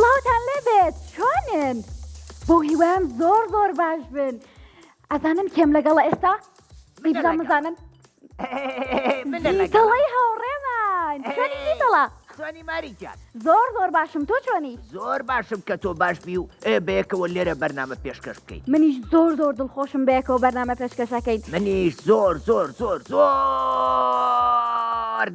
سڵاوتان لێبێت چۆنن؟ بەو هیوایەم زۆر زۆر باش بن. ئەزانن کێم لەگەڵە ئێستا؟ بزان بزانن. زیتەڵەی هاوڕێمان چۆنی زیتەڵە؟ چۆنی ماری گیان؟ زۆر زۆر باشم تۆ چۆنی؟ زۆر باشم کە تۆ باش بی و بەیەکەوە لێرە بەرنامە پێشکەش بکەین. منیش زۆر زۆر دڵخۆشم بەیەکەوە بەرنامە پێشکەشەکەین. منیش زۆر زۆر زۆر زۆر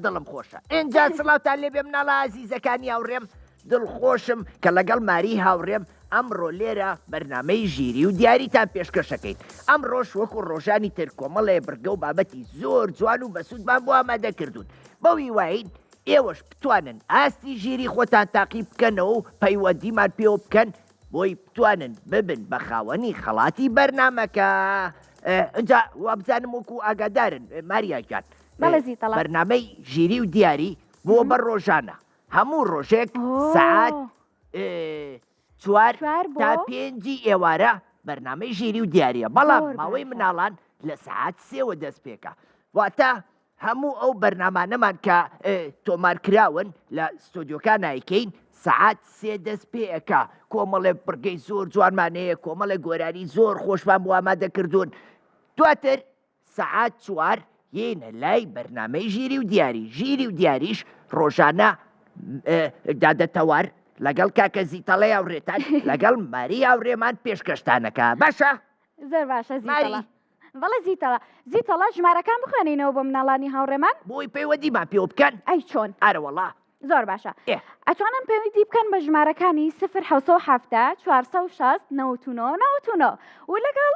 دڵم خۆشە. ئینجا سڵاوتان لێبێ مناڵە ئازیزەکانی هاوڕێم دڵخۆشم کە لەگەڵ ماری هاوڕێم ئەمڕۆ لێرە بەرنامەی ژیری و دیاریتان پێشکەشەکەین. ئەمڕۆش وەکو ڕۆژانی تر کۆمەڵێ بڕگە و بابەتی زۆر جوان و بەسوودمان بۆ ئامادە کردوون. بەو هیوایەین ئێوەش بتوانن ئاستی ژیری خۆتان تاقی بکەنەوە و پەیوەندیمان پێوە بکەن بۆی بتوانن ببن بە خاوەنی خەڵاتی بەرنامەکە. ئینجا وابزانم وەکو ئاگادارن ماریا گیان بەڵێ زیتەڵە. بەرنامەی ژیری و دیاری بۆ بە ڕۆژانە هەموو ڕۆژێک سەعات چوار تا پێنجی ئێوارە بەرنامەی ژیری و دیاریە بەڵام ماوەی مناڵان لە سەعات سێوە دەست پێکە واتە هەموو ئەو بەرنامانەمان کە تۆمارکراون لە ستۆدیۆکان ئایکەین سەعات سێ دەست پێ ئەکا کۆمەڵێ بڕگەی زۆر جوانمان هەیە کۆمەڵێ گۆرانی زۆر خۆشمان بۆ ئامادە کردوون دواتر سەعات چوار یێینە لای بەرنامەی ژیری و دیاری ژیری و دیاریش ڕۆژانە دادە تەوار لەگەڵ کاکە زیتەڵەی هاوڕێتان لەگەڵ ماری هاوڕێمان پێشکەشتانەکە باشە زۆر باشە زیتەڵە بەڵێ زیتەڵە زیتەڵە ژمارەکان بخوێنینەوە بۆ مناڵانی هاوڕێمان بۆی پەیوەندیمان پێوە بکەن ئەی چۆن ئەرەوەڵا زۆر باشە ئەتوانن پەیوەندی بکەن بە ژمارەکانی 0 460 99 99 و لەگەڵ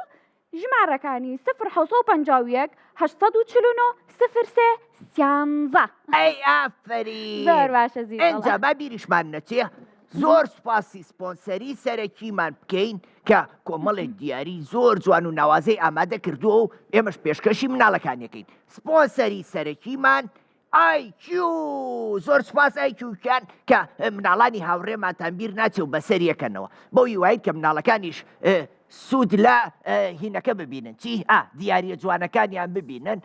ژمارەکانی سفر 751 849 03 سیانزە. ئەی ئافەرین زۆر باشە زیتەڵە. ئینجا با بیریشمان نەچێ زۆر سوپاسی سپۆنسەری سەرەکیمان بکەین کە کۆمەڵێک دیاری زۆر جوان و ناوازەی ئامادە کردووە و ئێمەش پێشکەشی مناڵەکانیەکەین سپۆنسەری سەرەکیمان ئایکیو زۆر سوپاس ئایکیو گیان کە مناڵانی هاوڕێمانتان بیر ناچێ و بەسەر یەکەنەوە بەو هیوایەی کە مناڵەکانیش سوود لە هینەکە ببینن چی ئا دیاریە جوانەکانیان ببینن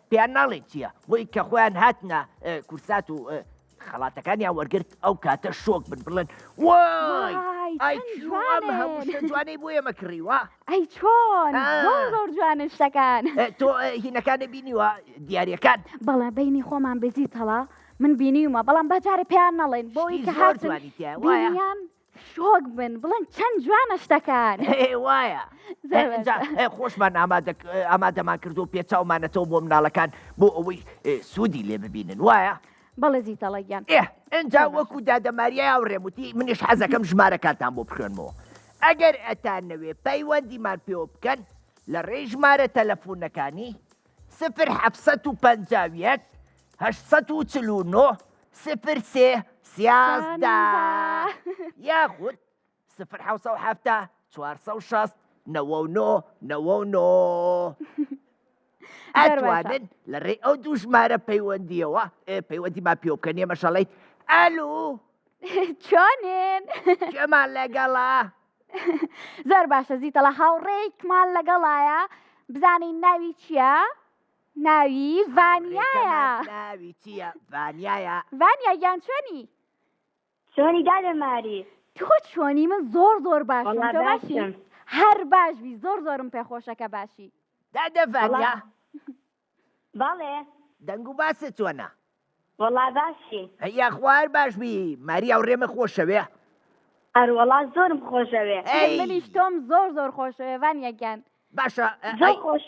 پێیان ناڵێن چییە بۆی کە خۆیان هاتنە کورسات و خەڵاتەکانیان وەرگرت ئەو کاتە شۆک بن بڵێن وای ئای ئەم هەموو شتە جوانەی بۆ ئێمە کڕیوە ئەی چۆن زۆر زۆر جوانن شتەکان تۆ هینەکانە بینیوە دیارەکان بەڵێ بینی خۆمان بزیتەڵە من بینیومە بەڵام بەجارێ پێیان نەڵێن بۆی کە هاتن بینیان شۆک بن بڵێن چەند جوانە شتەکان وایە خۆشمان ئامادەمان کردو پێچاومانەتەوە بۆ مناڵەکان بۆ ئەوەی سوودی لێ ببینن وایە بەڵێ زیتەڵە گیان ئینجا وەکو دادە ماریای هاوڕێم وتی منیش حەزەکەم ژمارەکانتان بۆ بخوێنمەوە ئەگەر ئەتانەوێ پەیوەندیمان پێوە بکەن لە ڕێی ژمارە تەلەفونەکانی سفر 751 849 03 13 یاخود سفر 770 460 99 99 ئەتوانن لە ڕێی ئەو دوو ژمارە پەیوەندیەوە پەیوەندیمان پێوە بکەن ئێمەش ئەڵێین ئەلو چۆنین؟ کێمان لەگەڵە؟ زۆر باشە زیتەڵە هاوڕێیکمان لەگەڵایە بزانین ناوی چییە؟ ناوی ڤانیایە. ناوی چییە؟ ڤانیایە. ڤانیا گیان چۆنی؟ چۆنی دادە ماری؟ تۆ چۆنی من زۆر زۆر باشم وەڵا تۆ باشی باشم. هەر باش بی زۆر زۆرم پێخۆشە کە باشی دادە ڤانیا بەڵێ دەنگ و باست چۆنە؟ وەڵا باشین. هەی یاخوا هەر باش بی ماری هاوڕێمە خۆشەوێ. ئەروەڵا زۆرم خۆشەوێ. ئەی. منیش تۆم زۆر زۆر خۆشەوێ ڤانیا گیان. باشە زۆر خۆش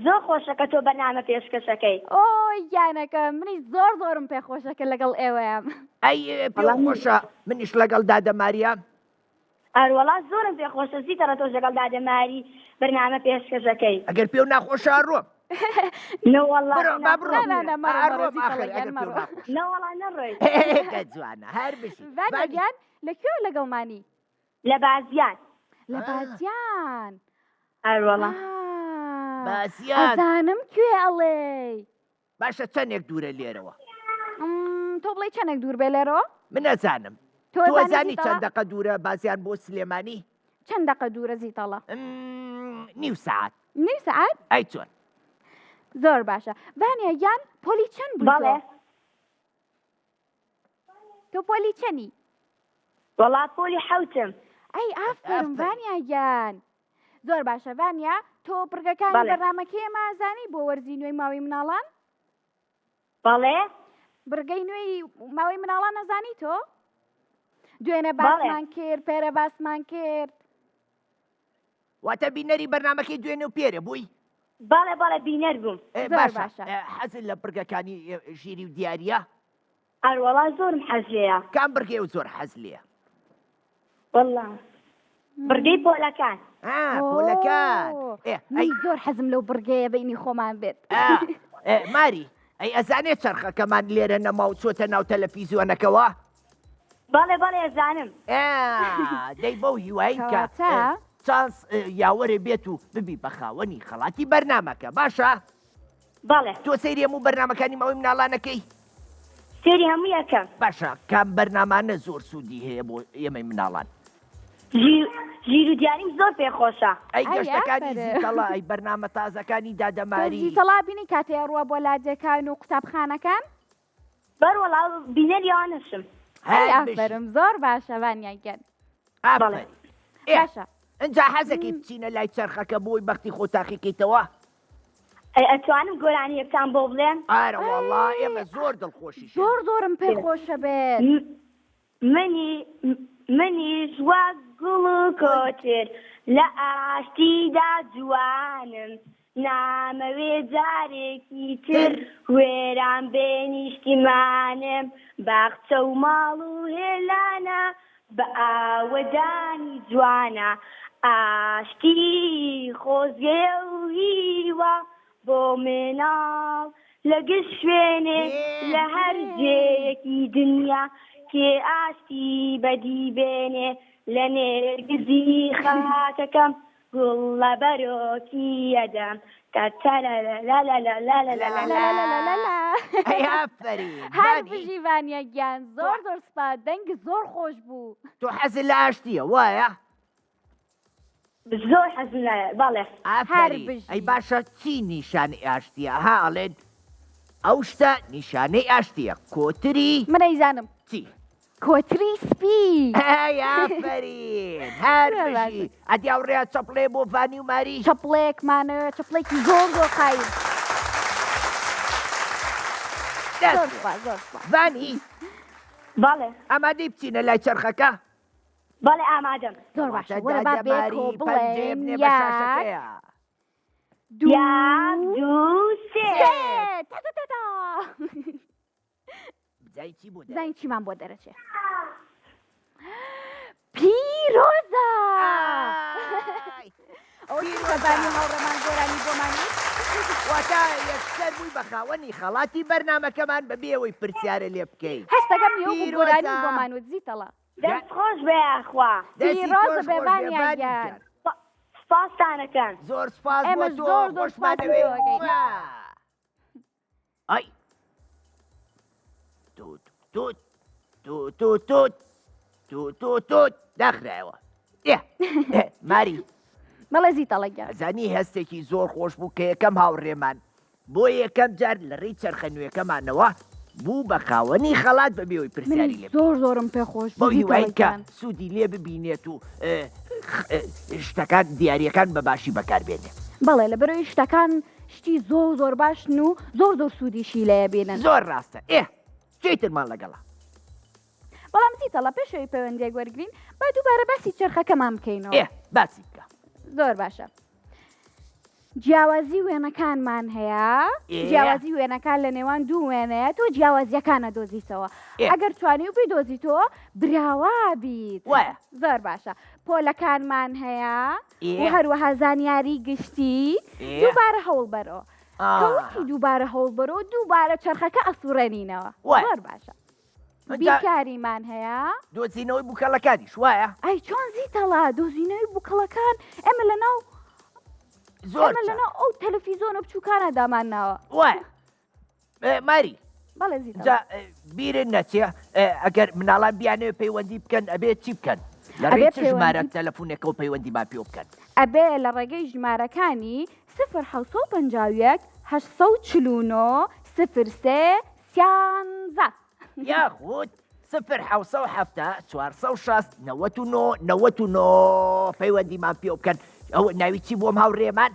زۆر خۆشە کە تۆ بەرنامە پێشکەشەکەی. ئۆی گیانەکەم منیش زۆر زۆرم پێ خۆشە کە لەگەڵ ئێوەیام. ئەی پێو خۆشە منیش لەگەڵ دادە ماریام. ئەروەڵا زۆرم پێ خۆشە زیتەڕە تۆش لەگەڵ دادە ماری بەرنامە پێشکەشەکەی. ئەگەر پێو ناخۆشە ئەڕۆم. نەوەڵا بڕۆ با بڕۆم نا نا مەڕۆ مەڕۆ ئەڕۆم زیتەڵە ئاخر گیان ئەگەر پێو مەڕۆ. ناخۆشە. نەوەڵا نەڕۆی. کە جوانە هەر بژی. ڤانیا ڤانی. گیان لە کوێوە لەگەڵمانی؟ لە بازیان. لە بازیان. ئەروەڵا. بازیان. ئەزانم کوێ ئەڵێی. باشە چەندێک دوورە لێرەوە؟ تۆ بڵێی چەندێک دوور بێ لێرەوە؟ من ئەزانم. تۆ تۆ ئەزانی زیتەڵە؟ چەند دەقە دوورە بازیان بۆ سلێمانی؟ چەند دەقە دوورە زیتەڵە؟ نیو سەعات. نیو سەعات؟ ئەی چۆن؟ زۆر باشە. ڤانیا گیان پۆلی چەند بووی تۆ؟ بەڵێ. تۆ پۆلی چەنی؟ وەڵا پۆلی حەوتم. ئەی ئافەرم ڤانیا گیان. زۆر باشە ڤانیا تۆ بڕگەکانی بەرنامەکەی ئێمە ئەزانی بۆ وەرزی نوێی ماوەی مناڵان؟ بەڵێ. بڕگەی نوێی ماوەی مناڵان ئەزانی تۆ؟ دوێنێ باسمان کرد پێرە باسمان کرد. واتە بینەری بەرنامەکەی دوێنێ و پێرێ بووی؟ بەڵێ بەڵێ بینەر بووم. باشە حەزت لە بڕگەکانی ژیری و دیاریە؟ ئەروەڵا زۆرم حەز لێیە. کام بڕگەیە و زۆر حەز لێیە؟ وەڵا بڕگەی پۆلەکان. ئا پۆلەکان. ئێ من زۆر حەزم لەو بڕگەیە بەینی خۆمان بێت. ماری ئەی ئەزانێ چەرخەکەمان لێرە نەما و چۆتە ناو تەلەفیزیۆنەکەوە؟ بەڵێ بەڵێ ئەزانم. دەی بەو هیوایین کە چانس یاوەرێ بێت و ببی بە خاوەنی خەڵاتی بەرنامەکە باشە؟ بەڵێ. تۆ سەیری هەموو بەرنامەکانی ماوەی مناڵان ئەکەی؟ سەیری هەمووی ئەکەم. باشە کام بەرنامانە زۆر سوودی هەیە بۆ ئێمەی مناڵان؟ ژیر ژیر و دیاریم زۆر پێ خۆشە. ئەی گەشتەکانی زیتەڵە ئەی بەرنامە تازەکانی دادەماری. تۆ زیتەڵا بینی کاتێ ئەڕوا بۆ لادێکان و قوتابخانەکان؟ بەروەڵا بینەری ئەوانەشم. ئەی ئافەرم زۆر باشە ڤانیا گیان. ئافەرین. باشە. ئینجا حەزەکەی بچینە لای چەرخەکە بۆی بەختی خۆ تاقیکەیتەوە؟ ئەی ئەتوانم گۆرانیەکتان بۆ بڵێم؟ ئارە وەڵا ئێمە زۆر دڵخۆشیشین. زۆر زۆرم پێ خۆشە بێت. منی منیش وەک گوڵ و کۆتر لە ئاشتیدا جوانم نامەوێ جارێکی تر وێران بێ نیشتیمانم باخچە و ماڵ و هێلانە بە ئاوەدانی جوانە ئاشتی خۆزگەیە و هیوا بۆ مناڵ لە گشت شوێنێ لە هەر جێیەکی دنیا کێ ئاشتی بەدی بێنێ لە نێرگزی خاکەکەم گوڵ لە بەرۆکی ئەدەم تاتارارارارارارارارارارارارا. ئەی ئافەرین هەر بژی ڤانیا گیان زۆر زۆر سپاس دەنگت زۆر خۆش بوو. تۆ حەزت لە ئاشتیە وایە؟ زۆر حەزم لە بەڵێ. ئافەرین ئەی باشە چی نیشانەی ئاشتیە ها ئەڵێن ئەو شتە نیشانەی ئاشتیە کۆتری من ئەیزانم چی؟ کۆتری سپی. ئەی ئافەرین هەر بژی ئەدی هاوڕێیان چەپڵێ بۆ ڤانی و ماری. چەپڵەیەکمانەوێ چەپڵێکی زۆر زۆر قایم. زۆر سوپاس زۆر سوپاس. ڤانی بەڵێ. ئامادەی بچینە لای چەرخەکە؟ بەڵێ ئامادەم. زۆر باشە وەرە با بەیەکەوە بڵێین یەک دوو دوو سێ. تا تا تا تا. بزانین چیمان بۆ دەرەچێ. پیرۆزە ئەوە پیرۆزانی هاوڕێمان گۆرانی بۆمان وت. واتا یەکسەر بووی بە خاوەنی خەڵاتی بەرنامەکەمان بەبێ ئەوەی پرسیارە لێ بکەی. هەستەکەم یەو بوو گۆرانی بۆمان وت زیتەڵە. دەست خۆش بێ یاخوا. پیرۆزە بێ ڤانیا گیان. سپاستانەکەم. زۆر سپاس بۆ ئێمەش تۆ زۆر زۆر خۆشمان سپاسی دەوێی. تۆ ئەکەین. ئای توت توت توت توت توت توت توت توت داخرایەوە ئێ ئێ، ماری بەڵێ زیتەڵە گیان. ئەزانی هەستێکی زۆر خۆش بوو کە یەکەم هاوڕێمان بۆ یەکەم جار لە ڕێی چەرخە نوێکەمانەوە بوو بە خاوەنی خەڵات بەبێ ئەوەی پرسیاری منیش لێ بکەین. زۆر زۆرم پێ خۆش بوو بەو هیوای زیتەڵە کە گیان. سوودی لێ ببینێت و شتەکان دیاریەکان بە باشی بەکار بێنێ. بەڵێ لەبەرئەوەی شتەکان شتی زۆر زۆر باشن و زۆر زۆر سوودیشی لێ بینن. زۆر ڕاستە ئێ کێی ترمان لەگەڵە؟ بەڵام زیتەڵە پێش ئەوەی پەیوەندیەک وەرگرین با دووبارە باسی چەرخەکەمان بکەینەوە. ئێ باسی بکە. زۆر باشە. جیاوازی وێنەکانمان هەیە جیاوازی وێنەکان لە نێوان دوو وێنەیە تۆ جیاوازیەکانە دۆزیتەوە ئەگەر توانی و بیدۆزیتەوە براوا بیت زۆر باشە پۆلەکانمان هەیە و هەروەها زانیاری گشتی دووبارە هەوڵ بەرەوە کەوتی دووبارە هەوڵ بەرەوە دووبارە چرخەکە ئەسوڕێنینەوە زۆر باشە بیرکاریمان هەیە. دۆزینەوەی بوکەڵەکانیش وایە؟ ئەی چۆن زیتەڵا دۆزینەوەی بوکەڵەکان ئێمە لەناو زۆر ئێمە لەناو ئەو تەلەفیزۆنە بچووکانە دامان ناوە. وایە ماری بەڵێ زیتەڵا. جا بیرت نەچێ ئەگەر مناڵان بیانەوێ پەیوەندی بکەن ئەبێ چی بکەن؟ لە ڕێی ئەبێ چ ژمارە پەیوەندی تەلەفونێکەوە پەیوەندیمان پێوە بکەن؟ ئەبێ لە ڕێگەی ژمارەکانی سفر 751 849 03 سیانزە. یاخود. سفر 770 460 99 99 پەیوەندیمان پێوە بکەن. ئەوە ناوی چی بۆم هاوڕێمان؟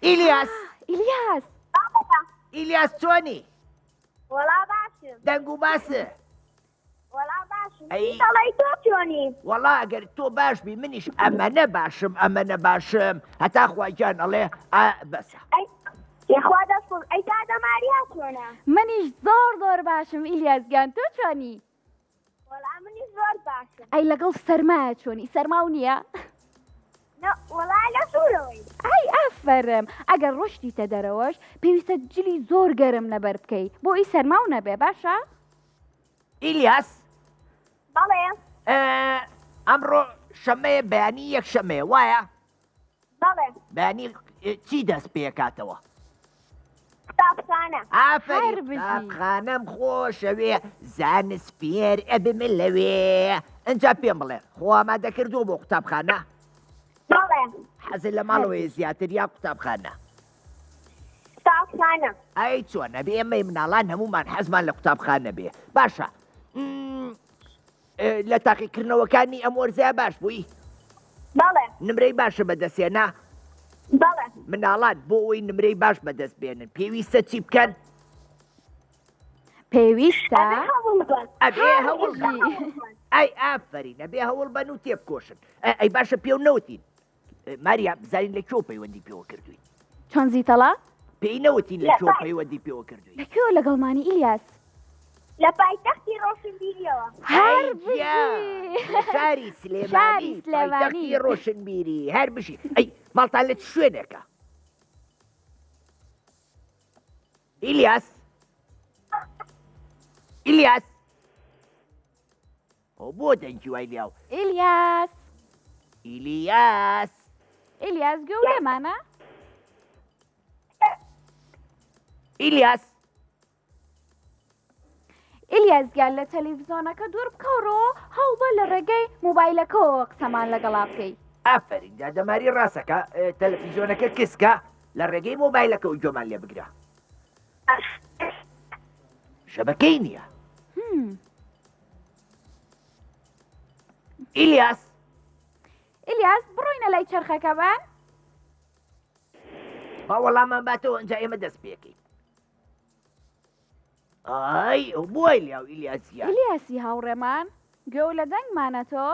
ئیلیاس. ئیلیاس. ئیلیاس چۆنی؟ وەڵا باشم. دەنگ و باسە. وەڵا باشم. ئەی دەڵێی تۆ چۆنی؟ وەڵا ئەگەر تۆ باش بی منیش ئەمەنە باشم ئەمەنە باشم هەتا خوا گیان ئەڵێ ئا بەسە. ئەی یەخوا دەست خۆش ئەی دادە ماریا چۆنە؟ منیش زۆر زۆر باشم ئیلیاس گیان تۆ چۆنی؟ وەڵا منیش زۆر باشم. ئەی لەگەڵ سەرمایە چۆنی سەرماو نییە؟ نا وەڵا لە ژوورەوەی. ئەی ئافەرم ئەگەر ڕۆشتیتە دەرەوەش پێویستە جلی زۆر گەرم لەبەر بکەی بۆ ئی سەرماو نەبێ باشە؟ ئیلیاس. بەڵێ. ئەمڕۆ شەمەیە بەیانی یەک شەمەیە وایە؟ بەڵێ. بەیانی چی دەست پێکاتەوە؟ قوتابخانە. ئافەرین قوتابخانەم خۆشەوێ زانست فێر ئەبم لەوێ ئەجا پێم بڵێ خۆ ئامادە کردووە بۆ قوتابخانە؟ بەڵێ. حەزت لە ماڵەوەیە زیاتر یا قوتابخانە؟ قوتابخانە. ئەی چۆن ئەبێ ئێمەی مناڵان هەموومان حەزمان لە قوتابخانە بێ باشە لە تاقیکردنەوەکانی ئەم وەرزەیە باش بووی؟ بەڵێ. نمرەی باشە بەدەستهێنا؟ بەڵێ. مناڵان بۆ ئەوەی نمرەی باش بەدەست بێنن پێویستە چی بکەن؟ پێویستە ئەبێ هەوڵ بەن. ئەبێ هەوڵ بەن. ئەی ئافەرین ئەبێ هەوڵ بەن و تێبکۆشن. ئەی باشە پێو نەوتین ماریا بزانین لە کوێ پەیوەندی پێوە کردوین. چۆن زیتەڵە؟ پێی نەوتین لە کوێ پەیوەندی پێوە کردوین. لە کوێوە لەگەڵمانی ئیلیاس؟ لە پایتەختی ڕۆشنبیریەوە. هەر بژی. لە شاری سلێمانی پایتەختی ڕۆشنبیری هەر بژی. ئەی ماڵتان لە چ شوێنێکە؟ ئیلیاس ئیلیاس ئۆ بۆ دەنگی وای لیاو. ئیلیاس. ئیلیاس. ئیلیاس گەورەمانە. ئیلیاس. ئیلیاس گیان لە تەلەڤیزۆنەکە دوور بکەوڕەوە هەوڵبە لە ڕێگەی مۆبایلەکەوە قسەمان لەگەڵا بکەی. ئافەرین دادەماری ڕاستەکە تەلەفیزیۆنەکە کسکە لە ڕێگەی مۆبایلەکەوە گوێمان لێ بگرە. شەبەکەی نییە. ئیلیاس. ئیلیاس بڕۆینە لای چەرخەکە بان. با وەڵامان باتەوە ئەنجا ئێمە دەست پێکەین. ئای ئەو بۆی لیاو ئیلیاسیە. ئیلیاسی هاوڕێمان گوێو لە دەنگمانە تۆ؟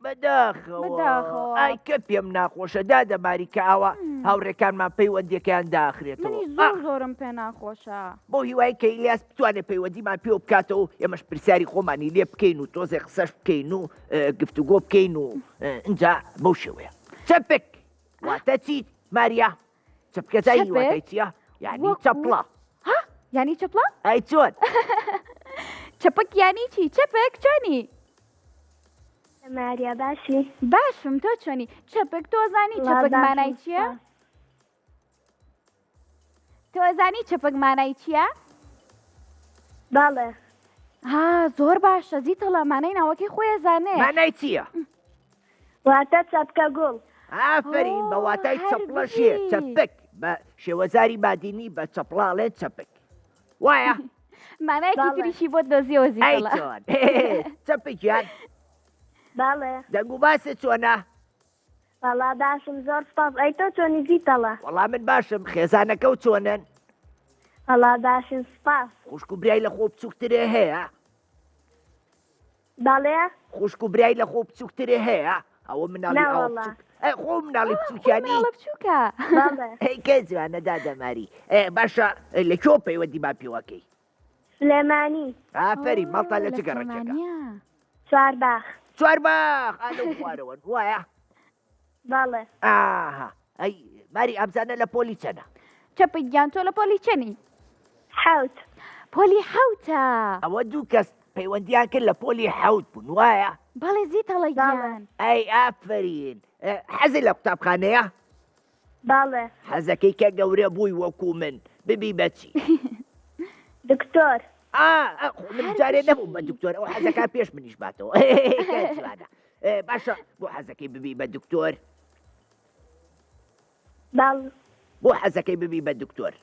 بەداخەوە ئای کە پێم ناخۆشە دادە ماری کە ئاوا هاوڕێکانمان پەیوەندیەکەیان داخرێتەوە منی زۆر زۆرم پێ ناخۆشە. بۆ هیوای کە ئیلیاس بتوانێت پەیوەندیمان پێوە بکاتەوە ئێمەش پرسیاری خۆمانی لێ بکەین و تۆزێ قسەش بکەین و گفتوگۆ بکەین و ئینجا بەو شێوەیە چەپک واتە چیت ماریا چەپکە زانی واتای چییە یعنی چەپڵە ها یعنی چەپڵە ئەی چۆن چەپک یعنی چی چەپک چۆنی ماریا باشی باشم تۆ چۆنی چەپک تۆ زانی چەپک مانای چییە تۆ زانی چەپک مانای چییە بەڵێ ها زۆر باشە زیتەڵە مانای ناوەکەی خۆی زانێ مانای چییە واتە چەپکە گوڵ. ئافەرین بە واتای چەپڵە شێ چەپک بە شێوەزاری بادینی بە چەپڵە ئەڵێن چەپک وایە؟ مانایەکی تریشی بۆت دۆزیەوە زیتەڵە. ئەی چۆن چەپک گیان؟ بەڵێ. دەنگ و باست چۆنە؟ وەڵا باشم زۆر سپاس ئەی تۆ چۆنی زیتەڵە؟ وەڵا من باشم خێزانەکەو چۆنن؟ وەڵا باشن سپاس. خوشک و برای لە خۆ بچووکترێ هەیە؟ بەڵێ. خوشک و برای لە خۆ بچووکترێ هەیە؟ ئەوە مناڵی ئاوە بچووک ئەی خۆ مناڵی بچووکیانی مناڵە بچووکە. بەڵێ. ئەی کە جوانە دادە ماری باشە لە کوێ پەیوەندیمان پێوەکەی؟ سلێمانی. ئافەرین ماڵتان لە چ گەڕەکێکە؟ چوارباخ. چوارباخ ئا لەو خوارەوەن وایە؟ بەڵێ. ئاها ئەی ماری ئەمزانە لە پۆلی چەنە؟ چەپک گیان تۆ لە پۆلی چەنی؟ حەوت. پۆلی حەوتە. ئەوە دوو کەس پەیوەندیان کرد لە پۆلی حەوت بوون وایە؟ بەڵێ زیتەڵە گیان. ئەی ئافەرین حەزت لە قوتابخانەیە؟ بەڵێ. حەزەکەی کە گەورە بووی وەکوو من ببی بە چی؟ دکتۆر. ئا خۆ من جارێ نەبووم بە دکتۆر ئەو حەزەکە پێش منیش باتەوە جوانە. باشە بۆ حەزەکەی ببی بە دکتۆر؟ بەڵ. بۆ حەزەکەی ببی بە دکتۆر؟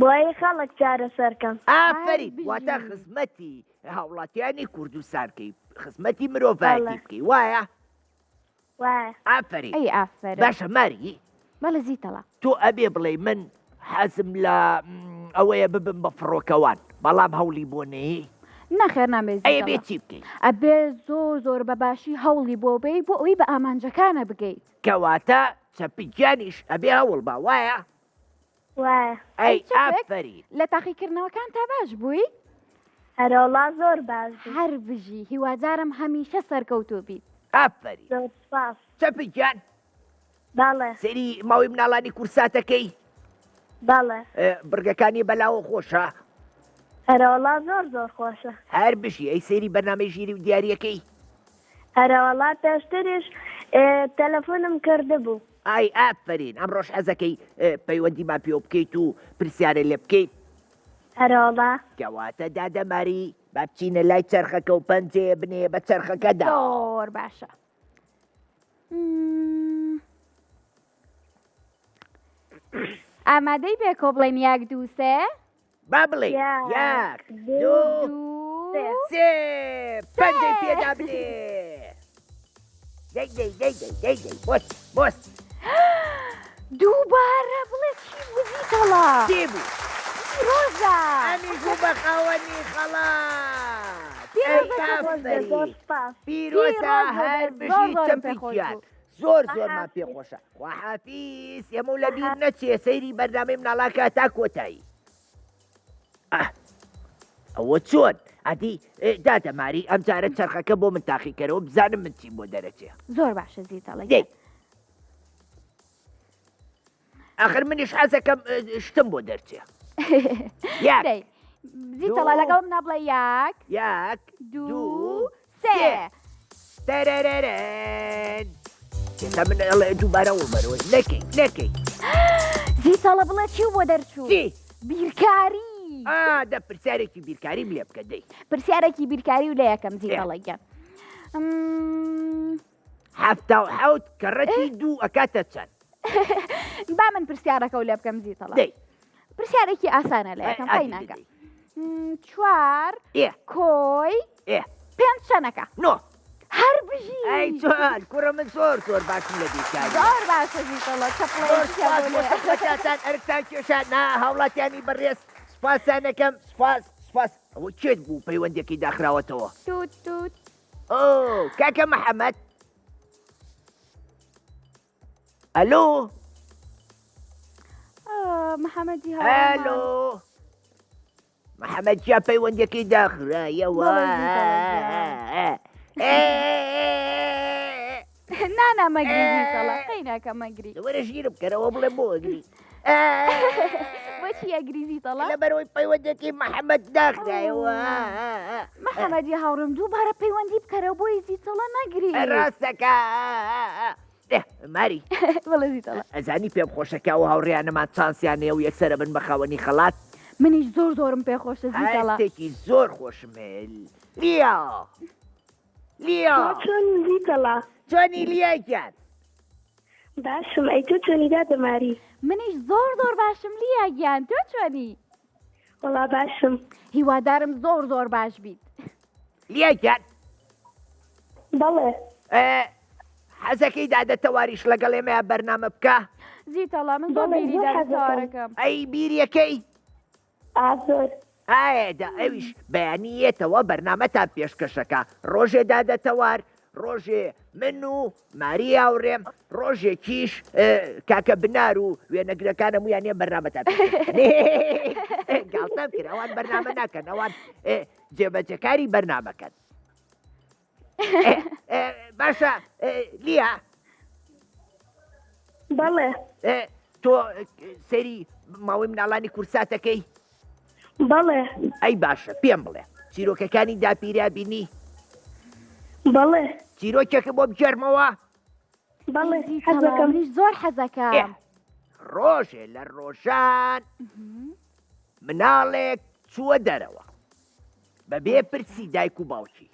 بۆی خەڵک چارەسەرکەم. ئافەرین واتە خزمەتی هاوڵاتیانی کوردستان کەی خزمەتی مرۆڤایەتی بکەی وایە؟ وایە. ئافەرین. ئەی ئافەرم. باشە ماری. بەڵێ زیتەڵە. تۆ ئەبێ بڵێی من حەزم لە ئەوەیە ببم بە فڕۆکەوان بەڵام هەوڵی بۆ نەیەی؟ نەخێر نابێ ئەی ئەبێ چی بکەی؟ ئەبێ زۆر زۆر بە باشی هەوڵی بۆ بێی بۆ ئەوەی بە ئامانجەکانە بگەیت. کەواتە چەپکگیانیش ئەبێ هەوڵ با وایە؟ وایە. ئەی ئافەرین. لە تاقیکردنەوەکانتا باش بووی؟ ئەرەوەڵا زۆر باش بووم. هەر بژی هیوادارم هەمیشە سەرکەوتوو بیت. ئافەرین. زۆر سوپاس. چەپک گیان. بەڵێ. سەیری ماوەی مناڵانی کورساتەکەی؟ بەڵێ. بڕگەکانی بەلاوە خۆشە؟ ئەرەوەڵا زۆر زۆر خۆشە. هەر بژی. ئەی سەیری بەرنامەی ژیری و دیاریەکەی؟ ئەرەوەڵا پێشتریش تەلەفۆنم کردبوو. ئای ئافەرین ئەمڕۆش حەزەکەی پەیوەندیمان پێوە بکەیت و پرسیارێ لێ بکەیت؟ ئەرەوەڵا. کەواتە دادە ماری با بچینە لای چەرخەکە و پەنجەیە بنێ بە چەرخەکەدا. زۆر باشە. ئامادەی بێکۆ بڵێن یاک دوو سێ؟ با بڵێین یەک دوو سێ پەنجەی پێدا بنێ دەی دەی دەی دەی دەی دەی بۆس بۆس دووبارە بڵێ چی بوو زیتەڵا چی بوو پیرۆزە ئەمیش بوو بە خاوەنی خەڵات پیرۆزە هەر بژی چەمپیان زۆر زۆرمان پێخۆشە خواحافیز ئێمە و لەبیر نەچێ سەیری بەرنامەی مناڵاکە تا کۆتایی ئەوە چۆن ئەدی دادە ماری ئەم جارە چەرخەکە بۆ من تاقیکەرەوە بزانم من چیم بۆ دەرەچێ زۆر باشە زیتەڵە دەی ئەخر منیش حەزەکەم شتم بۆ دەرچێ یاک زیتەڵە لەگەڵم نابڵێ یاک یاک دوو سێ. تەرەرەرەن. ئێستا من ئەڵێ دووبارە وڵبەرەوە نەکەی نەکەی. زیتەڵە بڵێ چی بۆ دەرچوو؟ چی؟ بیرکاری. ئا دە پرسیارێکی بیرکاریم لێ بکە دەی. پرسیارێکی بیرکاری و لێ یەکەم زیتەڵە گیان. 77 کەڕەتی دوو ئەکاتە چەند؟ با من پرسیارەکە و لێ بکەم زیتەڵە. دەی. پرسیارێکی ئاسانە لە یەکەم قەی ناکە چوار کۆی پێنج چەنەکە نۆ هەر بژی ئەی چۆن کوڕە من زۆر زۆر باشم لە بیرکاری زۆر باشە زیتەڵە چەپڵەتان ئەرکتان کێشا نا هاوڵاتیانی بەڕێز سوپاسانەکەم سوپاس سوپاس ئەوە کێت بوو پەیوەندەکەی داخراوەتەوە توت توت ئۆ کاکە محەممەد ئەلۆ محەممەدی ئەلۆ محەممەد جیا پەیوەندەکەی داخرایەوە نانا مەگری قەیناکە مەگری وەرە ژیرم بکەرەوە بڵێ بۆ ئەگری بۆچی ئەگری زیتەڵا لەبەرەوەی پەیوەندەکەی محەممەد داخرایەوە محەممەدی هاوڕێم دووبارە پەیوەندی بکەرەوە بۆی زیتەڵە نەگری ڕاستەکە ماری بەڵێ زیتەڵە ئەزانی پێم خۆشە کە ئەو هاوڕێیانەمان چانسیان هەیە و یەکسەرە بن بە خاوەنی خەڵات منیش زۆر زۆرم پێ خۆشە زیتەڵە هەستێکی زۆر خۆشم هەیە لیا لیا تۆ چۆنی زیتەڵە چۆنی لیا گیان باشم ئەی تۆ چۆنی دادە ماری منیش زۆر زۆر باشم لیا گیان تۆ چۆنی وەڵا باشم. هیوادارم زۆر زۆر باش بیت. لیا گیان. بەڵێ. حەزەکەی دادە تەواریش لەگەڵ ئێمەیا بەرنامە بکا؟ زیتەڵا من زۆر بیری دادە تەوارەکەم. ئەی بیریەکەی؟ ئا زۆر. ئایە دە ئەویش بەیانی یەتەوە بەرنامەتان پێشکەشەکا ڕۆژێ دادە تەوار ڕۆژێ من و ماری هاوڕێم ڕۆژێکیش کاکە بنار و وێنەگرەکان هەموویان یە بەرنامەتان گاڵتەم کرد ئەوان بەرنامە ناکەن ئەوان جێبەجێکاری بەرنامەکەن باشە لیا بەڵێ تۆ سەیری ماوەی مناڵانی کورساتەکەی بەڵێ. ئەی باشە پێم بڵێ چیرۆکەکانی داپیرە بینی؟ بەڵێ. چیرۆکێکە بۆ بگێرمەوە؟ بەڵێ حەزەکەم. منیش زۆر حەزەکەم. ڕۆژێ لە ڕۆژان مناڵێک چووە دەرەوە بەبێ پرسی دایک و باوکی.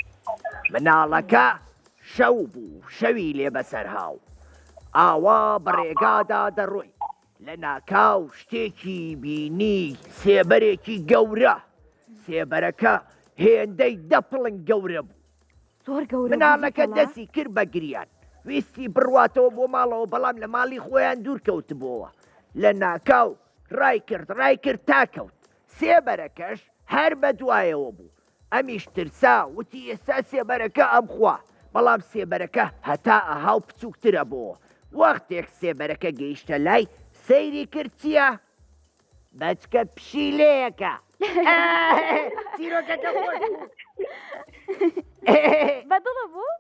مناڵەکە شەو بوو شەوی لێ بەسەر هاو ئاوا بە ڕێگادا دەڕۆی. لەناکاو شتێکی بینی سێبەرێکی گەورە، سێبەرەکە هێندەی دە پڵنگ گەورە بوو. زۆر گەورە بوو مناڵەکە زیتەڵە. دەستی کرد بە گریان، ویستی بڕواتەوە بۆ ماڵەوە بەڵام لە ماڵی خۆیان دوور کەوتبۆوە. لەناکاو ڕایکرد ڕایکرد تا کەوت. سێبەرەکەش هەر بە دوایەوە بوو. ئەمیش ترسا وتی ئێستا سێبەرەکە ئەمخوا، بەڵام سێبەرەکە هەتا ئەها و بچووکتر ئەبۆوە. وەختێک سێبەرەکە گەیشتە لای، سەیری کرد چییە؟ بەچکە پشیلەیەکە. چیرۆکەکە خۆش بوو. بە دڵت بوو؟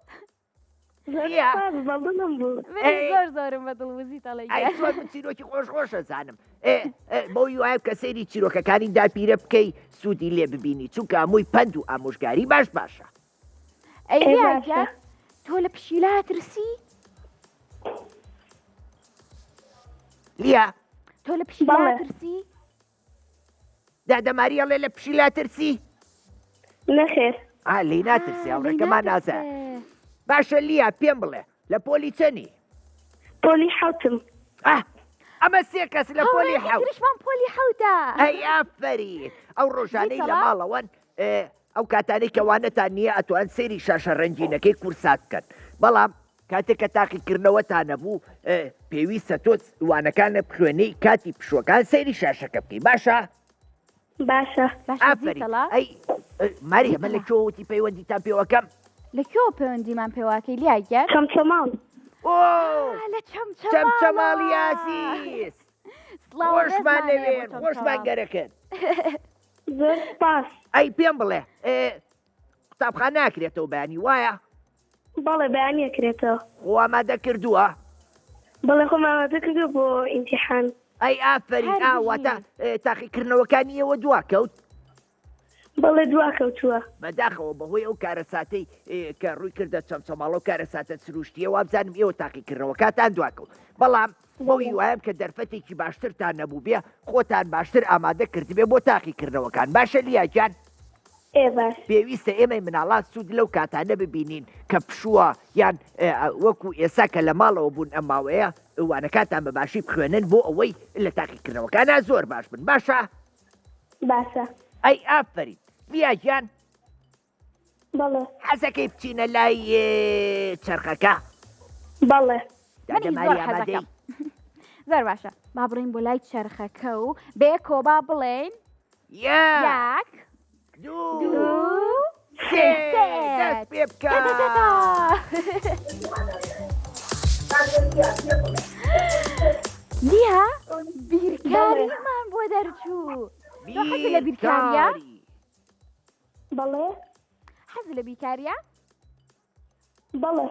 زۆر لیا. سوپاس بە دڵم بوو. منیش ئەی. زۆر زۆرم بە دڵ بوو زیتەڵە ئەی گیان. چۆن من چیرۆکی خۆش خۆش ئەزانم. ئێ، ئێ، بەو هیوایەم کە سەیری چیرۆکەکانی داپیرە بکەی سوودی لێ ببینی چونکە هەمووی پەند و ئامۆژگاری باش باشە. ئەی ئێ لیا باشە. گیان تۆ لە پشیلە ئەترسی؟ لیا. تۆ لە پشیلە بەڵێ. ئەترسی؟ دادە ماری ئەڵێ لە پشیلە ترسی؟ نەخێر. ئا لێی ناترسێ لێی هاوڕێکەمان نازە. ناترسێ. باشە لیا پێم بڵێ لە پۆلی چەنی؟ پۆلی حەوتم. ئاه ئەمە سێ کەس لە پۆلی هاوڕێیەکی حەوت. تریشمان پۆلی حەوتە. ئەی ئافەرین ئەو ڕۆژانەی لە زیتەڵە؟ ماڵەوەن ئێ، ئەو کاتانەی کە وانەتان نییە ئەتوان سەیری شاشە ڕەنگینەکەی کورسات بکەن بەڵام کاتێک کە تاقیکردنەوەتان نەبوو پێویستە تۆ وانەکانت بخوێنی کاتی پشووەکان سەیری شاشەکە بکەی باشە؟ باشە. باشە ئافەرین زیتەڵە. ئەی ماری ئەمە لە زیتەڵە. کوێوە وتی پەیوەندیتان پێوەکەم؟ لە کوێوە پەیوەندیمان پێوەکەی لیا گیان؟ چەمچەماڵ. ئۆ ئا لە چەمچەماڵەوە. چەمچەماڵی ئازیز سڵاو و خۆشمان ڕێزمان هەیە بۆ لەوێن خۆشمان چەمچەماڵ. گەرەکن. زۆر سوپاس. ئەی پێم بڵێ قوتابخانە ناکرێتەوە بەیانی وایە؟ بەڵێ بەیانی ئەکرێتەوە. خۆ ئامادە کردووە؟ بەڵێ خۆم ئامادە کردووە بۆ ئیمتیحان. ئەی ئافەرین هەر ئا واتە بژی. تاقیکردنەوەکانی ئێوە دوا کەوت؟ بەڵێ دوا کەوتووە. بەداخەوە بەهۆی ئەو کارەساتەی کە ڕووی کردە چەمچەماڵە و کارەساتە سروشتییە وابزانم ئێوە تاقیکردنەوەکاتان دوا کەوت بەڵام بەو هیوایەم کە دەرفەتێکی باشترتان نەبووبێ خۆتان باشتر ئامادە کردبێ بۆ تاقیکردنەوەکان باشە لیا گیان؟ ئێ باش. پێویستە ئێمەی مناڵان سوود لەو کاتانە ببینین کە پشووە یان وەکو ئێستا کە لە ماڵەوە بوون ئەم ماوەیە وانەکانتان بە باشی بخوێنن بۆ ئەوەی لە تاقیکردنەوەکانا زۆر باش بن باشە؟ باشە. ئەی ئافەرین لیا گیان. بەڵێ. حەزەکەی بچینە لای چەرخەکە؟ بەڵێ. دادە منیش زۆر ماری ئامادەی؟ حەزەکەم. زۆر باشە با بڕین بۆ لای چەرخەکە و بەیەکەوە با بڵێین یەک یەک دوو دوو سێ سێ. دەست پێ بکە. تە تە تە. لیا بیرکاریمان بۆ دەرچوو تۆ حەزت لە بیرکارییە؟ بیرکاری. بەڵێ. حەزت لە بیرکارییە؟ بەڵێ.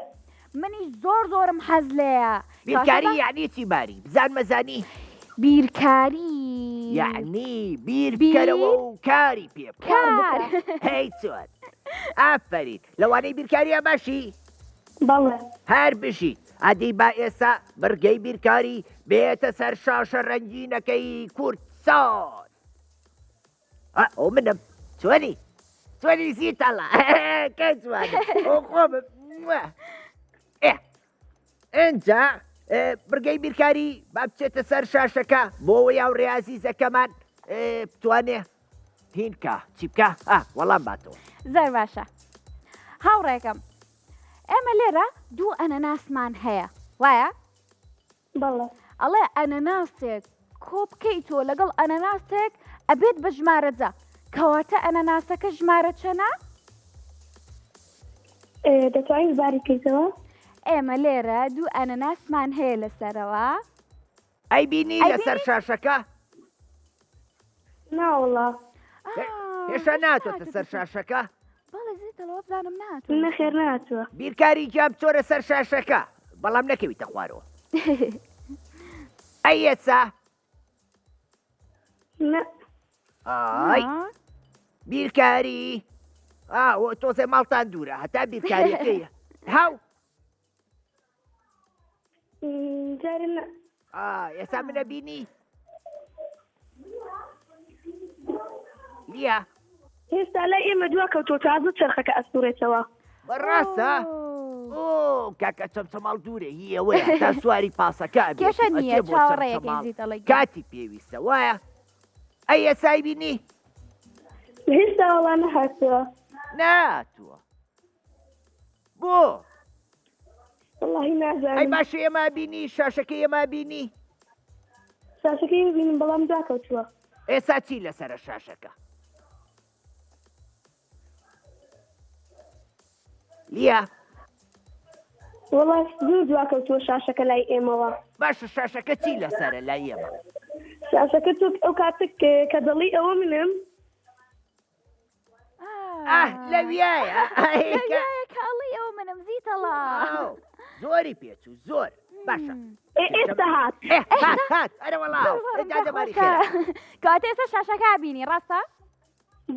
منیش زۆر زۆرم حەز لێیە. بیرکاری یەعنی چی ماری؟ بزانمە زانی؟ بیرکاری. یەعنی بیر بکەرەوە و کاری پێ بکە. کار. هەی چۆن. ئافەرین. لەوانەی بیرکاریە باشی؟ بەڵێ. هەر بژیت. ئەدی با ئێستا بڕگەی بیرکاری بێتە سەر شاشە ڕەنگینەکەی کوردسات. ئەو منم چۆنی چۆنی زیتەڵە کە جوانم ئەو خۆمم ئێ ئینجا بڕگەی بیرکاری با بچێتە سەر شاشەکە بۆ ئەوەی هاوڕێ ئازیزەکەمان بتوانێ هین بکا چی بکا ئا وەڵام باتەوە. زۆر باشە هاوڕێکەم ئێمە لێرە دوو ئەنەناسمان هەیە وایە؟ بەڵێ. ئەڵێ ئەنەناسێک کۆ بکەیتەوە لەگەڵ ئەنەناسێک ئەبێت بە ژمارە جە کەواتە ئەنەناسەکە ژمارە چەنە؟ دەتوانین دووبارەی کەیتەوە؟ ئێمە لێرە دوو ئەنەناسمان هەیە لەسەرەوە. ئەیبینی لەسەر شاشەکە؟ ناوەڵا. هێشتا ناتۆتە سەر شاشەکە؟ بەڵێ زیتەڵە وابزانم ناتوە. نەخێر ناتوە. بیرکاری گیان بچۆرە سەر شاشەکە بەڵام نەکەویتە خوارەوە. ئەی ئێسا؟ نە. ئای بیرکاری ئا تۆزێ ماڵتان دوورە هەتا بیرکاریەکەی هاو جارێ نا. ئا ئێستا منە بینی؟ لیا. هێشتا لای ئێمە دوا کەوتووە تازە چەرخەکە ئەسوڕێتەوە. بەڕاستە؟ ئۆ. کاکە چەمچەماڵ دوورە هی ئەوەیە تا سواری پاسەکە ئەبێت کێشە و نییە ئەچێ بۆ چاوەڕێیەکەین چەمچەماڵ زیتەڵە گیان. کاتی پێویستە وایە ئەی ئێسای بینی؟ هێشتا وەڵا نەهاتووە. نەهاتووە بۆ؟ وەڵاهی ئەی نازانم. باشە ئێمە بینی شاشەکەی ئێمە بینی؟ شاشەکەی ببینم بەڵام دواکەوتووە. ئێستا چی لەسەرە شاشەکە؟ لیا. وەڵا زۆر دواکەوتووە شاشەکە لای ئێمەوە. باشە شاشەکە چی لەسەرە لای ئێمە؟ شاشەکە تۆ ئەو کاتە کە دەڵێی ئەوە منم. ئاه لەویایە. لەویایە کە ئەڵێی ئەوە منم زیتەڵا. زۆری پێچوو زۆر باشە. ئێستا هات. هات هات ئەرە وەڵا. دادە ماری خێرا. کەواتە ئێستا شاشەکە بینی ڕاستە؟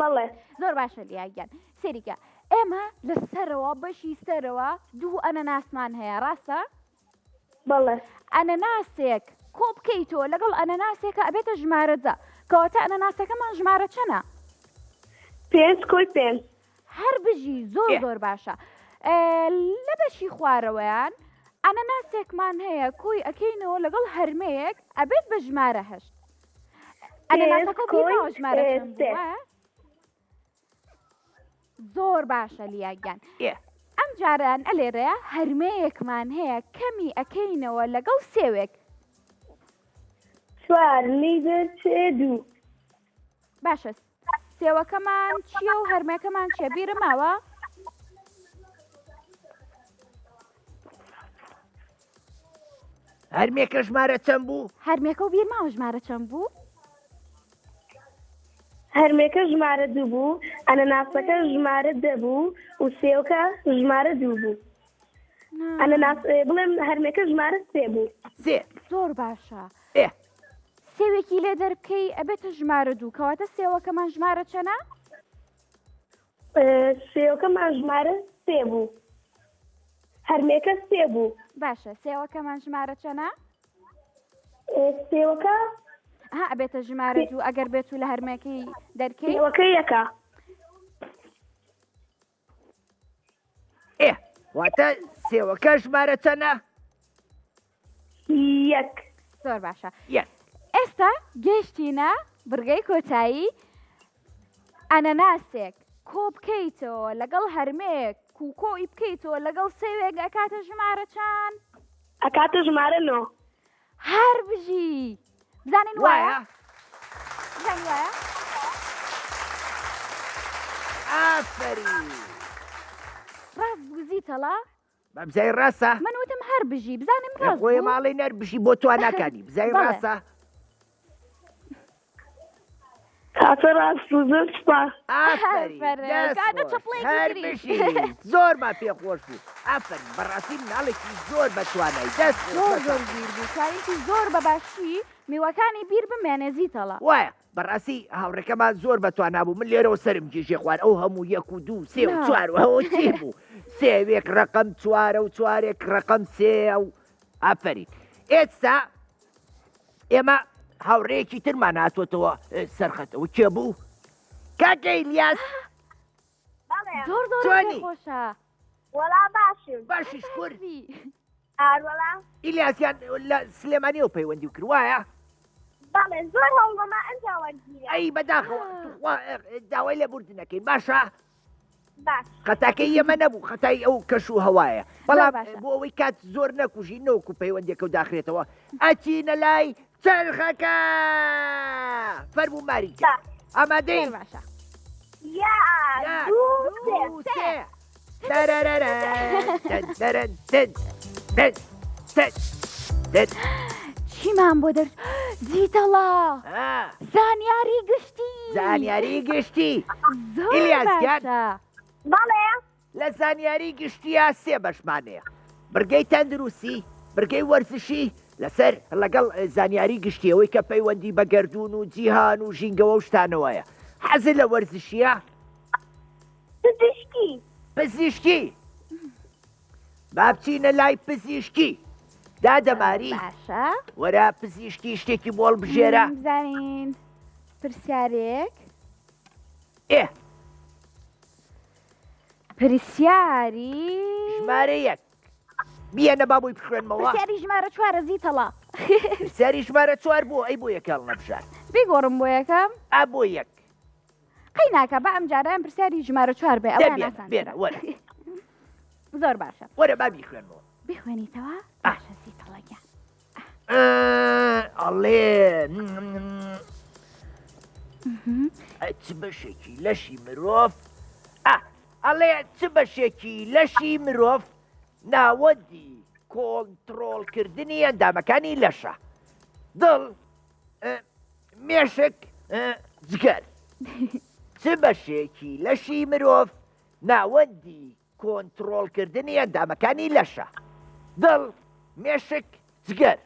بەڵێ. زۆر باشە لیا گیان سەیریکە ئێمە لە سەرەوە بەشی سەرەوە دوو ئەنەناسمان هەیە ڕاستە؟ بەڵێ. ئەنەناسێک کۆ بکەیتەوە لەگەڵ ئەنەناسێکە ئەبێتە ژمارە دە کەواتە ئەنەناسەکەمان ژمارە چەنە؟ پێنج کۆی پێنج. هەر بژی زۆر زۆر باشە لە بەشی خوارەوەیان ئەنەناسێکمان هەیە کۆی ئەکەینەوە لەگەڵ هەرمەیەک ئەبێت بە ژمارە هەشت ئەنەناسەکە بیرماوە ژمارە چەند بوو وایە؟ زۆر باشە لیا گیان ئەم جاران ئەلێرەیە هەرمەیەکمان هەیە کەمی ئەکەینەوە لەگەڵ سێوێک چوار لیدر چێ دوو باشە سێوەکەمان چییە و هەرمەکەمان چیە بیرم ماوە؟ هەرمێکە ژمارە چەند بوو؟ هەرمێکە و بیر ماوە ژمارە چەند بوو؟ هەرمێکە ژمارە دوو بوو، ئەنەناسەکە ژمارە دە بوو و سێوکە ژمارە دوو بوو. ئەنەناس بڵێم هەرمێکە ژمارە سێ بوو. سێ. زۆر باشە. ئێ. سێوێکی لێ دەربکەی ئەبێتە ژمارە دوو کەواتە سێوەکەمان ژمارە چەنە؟ سێوەکەمان ژمارە سێ بوو. هەرمێکە سێ بوو. باشە سێوەکەمان ژمارە چەنە؟ سێوەکە ها ئەبێتە ژمارە دوو ئەگەر بێت و لە هەرمێکەی دەرکەی سێوەکە یەکە. ئێ واتە سێوەکە ژمارە چەنە؟ یەک. زۆر باشە یەک. ئێستا گەیشتینە بڕگەی کۆتایی ئەنەناسێک کۆ بکەیتەوە لەگەڵ هەرمێک و کۆی بکەیتەوە لەگەڵ سێوێک ئەکاتە ژمارە چەند؟ ئەکاتە ژمارە نۆ. هەر بژی بزانین وایە بزانین وایە ئافەرین ڕاست بوو زیتەڵا بە بزای ڕاستە من وتم هەر بژی بزانم ڕاست خۆی ماڵی نەر بژی بۆ تواناکانی بزای ڕاستە کاکە ڕاست بوو زۆر سوپاس. ئافەرین دەست خۆش هەر بژیت زۆرمان پێ خۆش بوو ئافەرین بەڕاستی مناڵێکی زۆر بە توانای دەست خۆش زۆر زۆر بەتاقەت. ژیر بوو توانیتی زۆر بە باشی میوەکانی بیر بمێنێ زیتەڵە. وایە بەڕاستی هاوڕێکەمان زۆر بە توانا بوو من لێرەوە سەرم گیژێ خوار ئەو هەموو یەک و دوو سێ و نا. چوار و ئەوە چی بوو سێوێک ڕەقەم چوارە و چوارێک ڕەقەم سێیە و ئافەرین ئێستا ئێمە هاوڕێیەکی ترمان هاتووەتەوە سەرخەتەوە کێ بوو؟ کاکە ئیلیاس زۆر زۆر چۆنی؟ خۆشە وەڵا باشم باشی شکر ئاروەڵا ئیلیاسیان لە سلێمانیەوە پەیوەندی کرد وایە بەڵێ زۆر هەوڵەما ئەنجا وەرگیرا ئەی بەداخەوە توخوا داوای لێبوردنەکەین باشە باش. خەتاکەی ئێمە نەبوو خەتای ئەو کەش و هەوایە بەڵام باشە. بۆ ئەوەی کات زۆر نەکوژین نەوەکو پەیوەندیەکە و داخرێتەوە ئەچینە لای چەرخەکە فەرموو ماری گیان. باش. ئامادەی زۆر باشە. یەک یەک، دوو سێ. دوو سێ تەرەرەرە، تن تەرەن تن تن تن تن. چیمان بۆ دەر زیتەڵا آ، زانیاری گشتی زانیاری گشتی زۆر ئیلیاس گیان. باشە بەڵێ لە زانیاری گشتییا سێ بەشمان هەیە، بڕگەی تەندروستی، بڕگەی وەرزشی، لەسەر لەگەڵ زانیاری گشتی ئەوەی کە پەیوەندی بە گەردوون و جیهان و ژینگەوە و شتانەوە هەیە. حەزت لە وەرزشییە؟ پزیشکی. پزیشکی. با بچینە لای پزیشکی. دادە ماری. باشە. وەرە پزیشکی شتێکی بۆ هەڵبژێرە. بزانین پرسیارێک. ئێ. پرسیاری. ژمارە یەک. بیەنە با بۆی بخوێنمەوە. پرسیاری ژمارە چوارە زیتەڵە. پرسیاری ژمارە چوار بۆ ئەی بۆ یەک هەڵنەبژارد. بیگۆڕم بۆ یەکەم. ئا بۆ یەک. قەی ناکا با ئەم جارەیان پرسیاری ژمارە چوار بێ دە ئەویان بێنە ئاسانترە. بێنە وەرە. زۆر باشە. وەرە با بیخوێنمەوە. بیخوێنیتەوە؟ ئا. باشە زیتەڵە گیان. ئەڵێ چ بەشێکی لەشی مرۆڤ ئا ئەڵێ چ بەشێکی لەشی مرۆڤ ناوەندی کۆنتڕۆڵکردنی ئەندامەکانی لەشە دڵ مێشک جگەر چ بەشێکی لەشی مرۆڤ ناوەندی کۆنتڕۆڵکردنی ئەندامەکانی لەشە دڵ مێشک جگەر.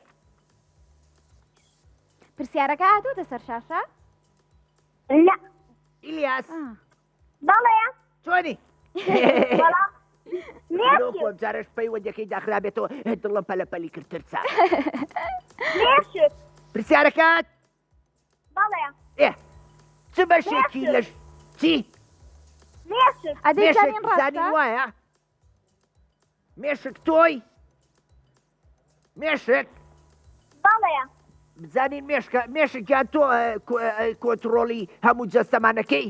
پرسیارەکە هاتووەتە سەر شاشە؟ لا ئیلیاس بەڵێ چۆنی؟ وەڵا لۆ جارش پەیوەندەکەی داخرابێتەوە دڵم پەلەپەلی کرد ترسا مێشک پرسیارەکات بەڵێ ئێ چ بەشێکی لەش چی مێشک ئەدەی مێشک زانین ڕاستە زانین وایە مێشک تۆی مێشک بەڵێ بزانین مێشکە مێشک گیان تۆ کۆنتڕۆڵی هەموو جەستەمانەکەی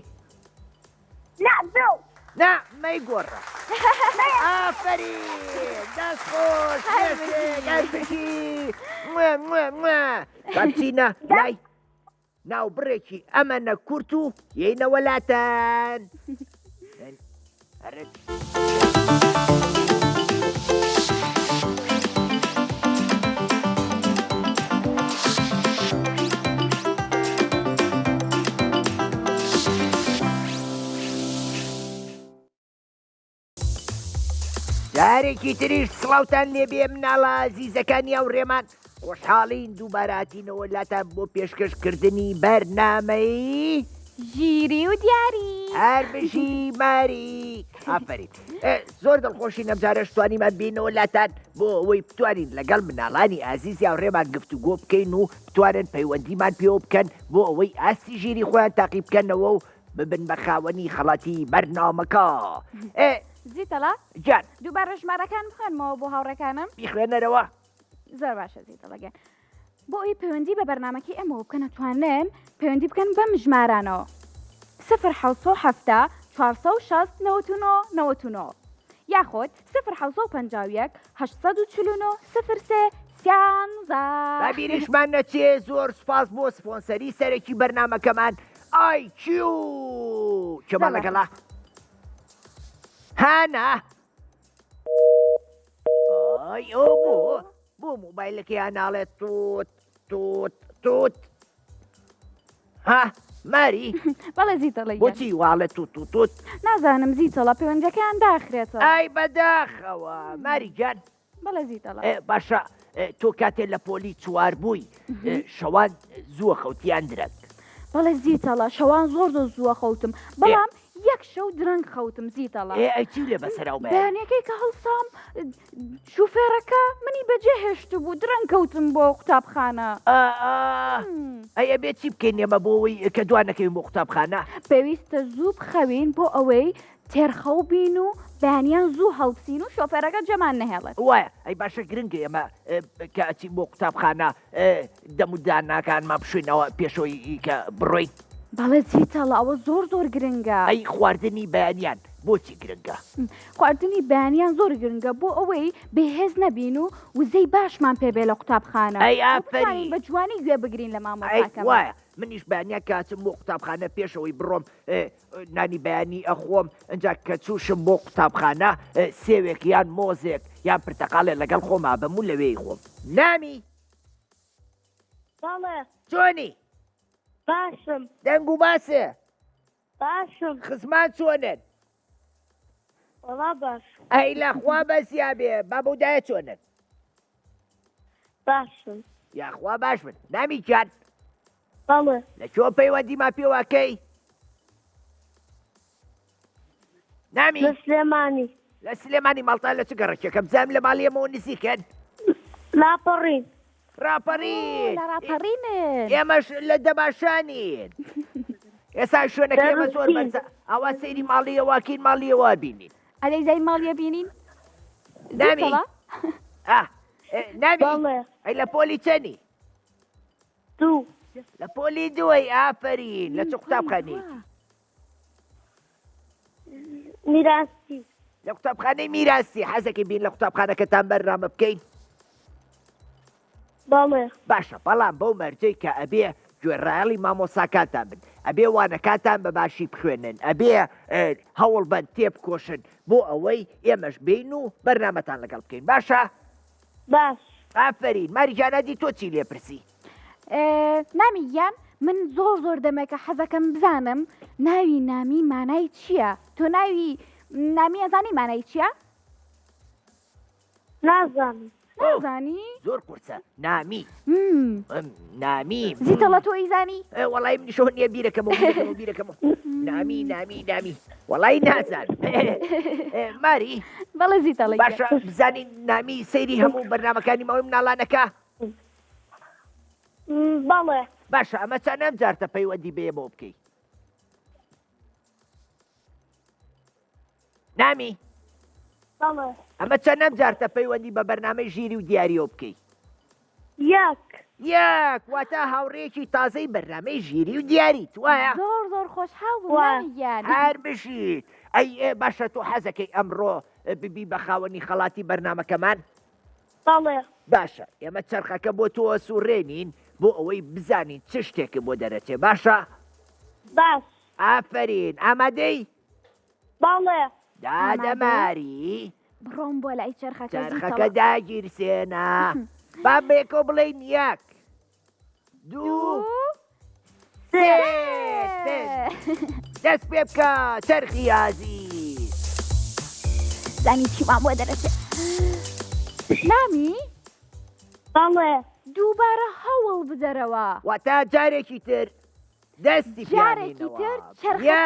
نا دڵ نا مەیگۆڕە ئافەرین دەست خۆش مێشک هەر بژی موێ موێ موێ با بچینە لای ناوبڕێکی ئەمەنە کورت و یەینەوە لاتان. جارێکی تریش سڵاوتان لێبێ مناڵە ئازیزەکانی هاوڕێمان خۆشحاڵین دووبارە هاتینەوە لاتان بۆ پێشکەش کردنی بەرنامەی ژیری و دیاری. هەر بژی ماری ئافەرین زۆر دڵخۆشین ئەمجارەش توانیمان بینەوە لاتان بۆ ئەوەی بتوانین لەگەڵ مناڵانی ئازیزی هاوڕێمان گفتوگۆ بکەین و بتوانن پەیوەندیمان پێوە بکەن بۆ ئەوەی ئاستی ژیری خۆیان تاقی بکەنەوە و ببن بە خاوەنی خەڵاتی بەرنامەکە. ئێ زیتەڵە گیان. دووبارە ژمارەکان بخوێنمەوە بۆ هاوڕێکانم. بیخوێنەرەوە. زۆر باشە زیتەڵە گیان. بۆ ئەوەی پەیوەندی بە بەرنامەکەی ئێمەوە بکەن ئەتوانن پەیوەندی بکەن بەم ژمارانەوە سفر 770 460 99 99 یاخود سفر 751 849 03 سیانزە. با بیریشمان نەچێ زۆر سوپاس بۆ سپۆنسەری سەرەکی بەرنامەکەمان ئای کیو کێمان لەگەڵە هانا ئای ئەو بۆ بۆ مۆبایلەکەیان ناڵێت توت توت توت ها ماری بەڵێ زیتەڵە بۆچی واڵێت توت توت توت نازانم زیتەڵە پەیوەندەکەیان داخرێتەوە ئای بەداخەوە ماری گیان بەڵێ زیتەڵە باشە تۆ کاتێ لە پۆلی چوار بووی شەوان زووە خەوتیان درەنگ بەڵێ زیتەڵە شەوان زۆر زۆر زووە خەوتم بەڵام یەک شەو درەنگ خەوتم زیتەڵە ئێ ئەی چی لێ بەسەرا و بەیانی؟ بەیانەکەی کە هەڵسام شوفێرەکە منی بەجێ هێشتبوو درەنگ کەوتم بۆ قوتابخانە. ئا ئا ئەی ئەبێ چی بکەین ئێمە بۆ ئەوەی کە دوا نەکەوین بۆ قوتابخانە؟ پێویستە زوو بخەوین بۆ ئەوەی تێرخەو بین و بەیانیان زوو هەڵبسین و شۆفێرەکە جێمان نەهێڵێت. وایە ئەی باشە گرنگە ئێمە کە ئەچین بۆ قوتابخانە دەم و داناکانمان بشوینەوە پێشەوەی کە بڕۆین؟ بەڵێ زیتەڵە ئەوە زۆر زۆر گرنگە. ئەی خواردنی بەیانیان بۆچی گرنگە؟ خواردنی بەیانیان زۆر گرنگە بۆ ئەوەی بێهێز نەبین و وزەی باشمان پێ بێ لە قوتابخانە ئەی و بتوانین ئافەرین. بە جوانی گوێ بگرین لە ئەی مامۆستاکەمان. وایە منیش بەیانیان کە ئەچم بۆ قوتابخانە پێشەوەی بڕۆم نانی بەیانی ئەخۆم ئنجا کە چووشم بۆ قوتابخانە سێوێک یان مۆزێک یان پرتەقاڵێ لەگەڵ خۆم ئابەم و لەوێی خۆم. نامی. بەڵێ. چۆنی؟ باشم. دەنگ و باسێ؟ باشم. خزمان چۆنن؟ وەڵا باش. ئەی لە خوا بەزیا بێ بابە و دایە چۆنن؟ باشن. یاخوا باش بن. نامی گیان. بەڵێ. لە کوێ پەیوەندیمان پێوە ئەکەی؟ نامی. لە سلێمانی. لە سلێمانی ماڵتان لە چ گەڕەکێکە؟ بزانم لە ماڵی ئێمەوە نزیکن؟ لاپەڕین. ڕاپەڕین. لە ڕاپەڕینن. ئێمەش لە دەماشانین. ئێستا شوێنەکەی ئێمە زۆر بەرزە ئاوا سەیری ماڵی ئەوە ئەکەین ماڵی ئەوە ئەبینین. ئەرێ زای ماڵیە بینین؟ نامی. ئا نامی ئەی لە پۆلی چەنی؟ دوو لە پۆلی دووەی ئافەرین لە چ قوتابخانەیەکی؟ میراسی لە قوتابخانەی میراسی حەزەکەی بین لە قوتابخانەکەتان بەرنامە بکەین؟ بەڵێ. باشە بەڵام بەو مەرجەی کە ئەبێ گوێڕایەڵی مامۆساکانتان بن ئەبێ وانەکانتان بە باشی بخوێنن ئەبێ هەوڵ بەن تێبکۆشن بۆ ئەوەی ئێمەش بێین و بەرنامەتان لەگەڵ بکەین باشە؟ باش. ئافەرین ماری گیان ئەدی تۆ چی لێ پرسی؟ نامی گیان من زۆر زۆر دەمێکە حەزەکەم بزانم ناوی نامی مانای چییە؟ تۆ ناوی نامی ئەزانی مانای چییە؟ نازانم. نازانی؟ زۆر قورسە نامی نامی زیتەڵە تۆ ئیزانی؟ وەڵای منیشەوە نییە بیرەکەمەوە بیرەکەمەوە بیرەکەمەوە نامی نامی نامی وەڵای نازان ماری بەڵێ زیتەڵی باشە بزانین نامی سەیری هەموو بەرنامەکانی ماوەی مناڵانەکە بەڵێ باشە ئەمە چەندەم جارتە پەیوەندی بێ بۆ بکەی نامی بەڵێ ئەمە چەندەم جارتە پەیوەندی بە بەرنامەی ژیری و دیاریەوە بکەی یەک یەک واتە هاوڕێیەکی تازەی بەرنامەی ژیری و دیاریت وایە زۆر زۆر خۆشحاڵ بووم نامی گیان هەر بژیت ئەی ئێ باشە تۆ حەزەکەی ئەمڕۆ ببی بە خاوەنی خەڵاتی بەرنامەکەمان بەڵێ باشە ئێمە چەرخەکە بۆ تۆ ئەسوڕێنین بۆ ئەوەی بزانین چ شتێکت بۆ دەرەچێ باشە باش ئافەرین ئامادەی بەڵێ. دادە ماری. بڕۆم بۆ لای چەرخەکە چەرخەکە داگیرسێنە. با بەیەکەوە بڵێین یەک دوو سێ دەست پێ بکە چەرخی ئازیز. زانی چیمان بۆ دەرەچێ. نامی؟ بەڵێ. دووبارە هەوڵ بدەرەوە. واتە جارێکی تر دەستی جارێکی تر چەرخەکە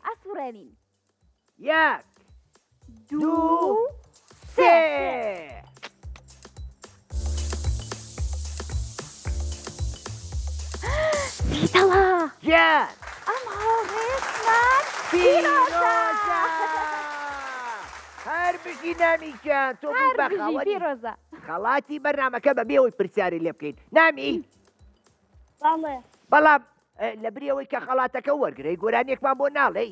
ئەسوڕێنین. یەک دوو سێ. زیتەڵا گیان ئەم هاوڕێیەشمان پیرۆزە. هەر بژی نامی گیان تۆ بووی بە خاوەنی خەڵاتی بەرنامەکە بەبێ ئەوەی پرسیاری لێ بکەین نامی بەڵێ. بەڵام لەبری ئەوەی کە خەڵاتەکە وەرگرەی گۆرانیەکمان بۆ ناڵێی؟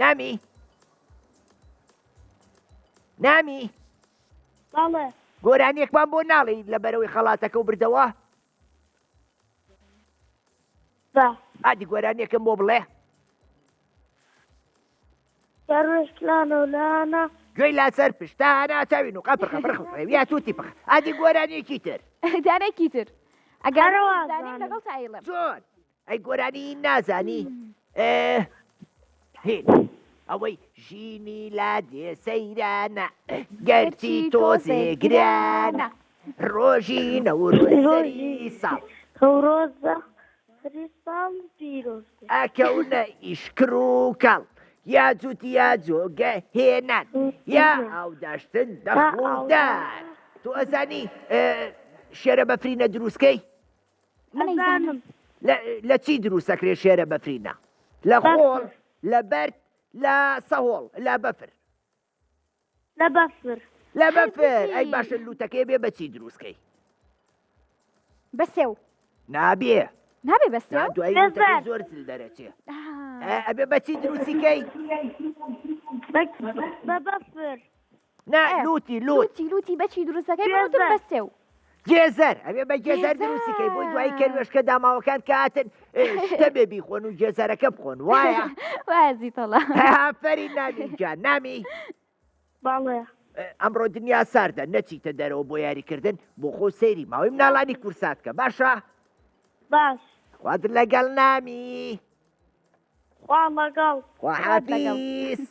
نامی نامی بەڵێ. گۆرانیەکمان بۆ ناڵێی لەبەرەوەی خەڵاتەکە و بردەوە؟ بە. ئادی گۆرانیەکم بۆ بڵێ. دەروێش لانە و لانە. گوێی لاسەر پشتانە چاوی نوقە پرخە پرخ ڕێویە توتی پخ ئادی گۆرانیەکی تر. دانێکی تر ئەگەر زانیم لەگەڵ تا ئەیڵێم. چۆن ئەی گۆرانی نازانی ئێ هین ئەوەی ژینی لادێ سەیرانە گەرچی تۆزێ گرانە ڕۆژی نەورۆز سەری ساڵ. نەورۆزە سەری ساڵ پیرۆز بێ. ئەکەونە ئیش کڕ و کاڵ. یا جووت یا جۆگە هێنان. یا ئاوداشتن دەخڵ و دار. تۆ ئەزانی شێرە بەفرینە دروست کەی؟ ئەزانم. لە چی دروست ئەکرێ شێرە بەفرینە؟ لە خۆڵ، لە بەرد، لە سەهۆڵ، لە بەفر. لە بەفر. لە بەفر ئەی باشە لوتەکەی بێ بەچی دروست کەی؟ بە سێو. نابێ. نابێ بە سێو؟ دوایی لوتەکەی زۆر زل دەرەچێ. ئەبێ بەچی دروستی کەی؟ بە بەفر. نا لوتی لوت. لوتی لوتی بەچی دروستەکەی من وتم بە سێو. گێزەر ئەبێ بە گێزەر دروستی کەی بۆی دوایی کەروێشکە داماوەکان کە هاتن شتە بێ بیخۆن و گێزەرەکە بخۆن وایە وایە زیتەڵە ئافەرین نامی گیان نامی بەڵێ ئەمڕۆ دنیا ساردە نەچیتە دەرەوە بۆ یاریکردن بۆ خۆ سەیری ماوەی مناڵانی کورسات کە باشە باش خوات لەگەڵ نامی خوا لەگەڵ خواحافیز